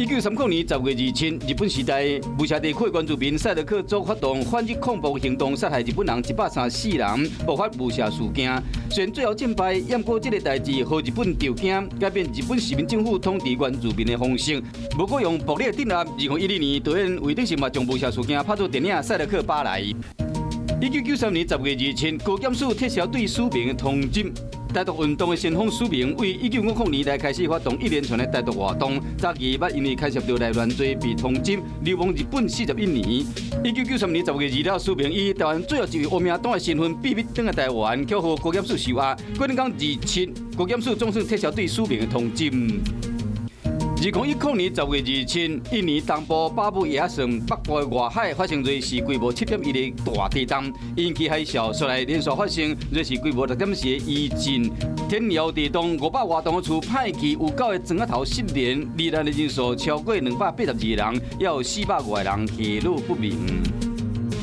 1930年10月27，日本時代霧社地區原住民賽德克族發動反日抗暴行動，殺害日本人134人，爆發霧社事件。雖然最後戰敗，毋過這個代誌予日本著驚，改變日本殖民政府統治原住民的方式。無閣用暴力鎮壓。2012年，導演魏德聖嘛將霧社事件拍做電影《賽德克巴萊》。1993年10月27，高檢署撤銷對署名的通緝。台獨運動的先鋒署名，為1950年代開始發動一連串的台獨活動，早期捌因為牽涉到內亂罪被通緝，流亡日本41年。1993年10月2日，署名以台灣最後一位烏名單的身份秘密轉來台灣，卻予高檢署收押。過兩工27，高檢署總算撤銷對署名的通緝。2010年10月27，印尼東部巴布亞省北部的外海發生芮氏規模7.1的大地動，引起海嘯，紲來連續發生芮氏規模6.4的餘震，天搖地動，500外棟的厝歹去，有九个磚仔頭失聯，罹難的人數超過282人，也有400外人下落不明。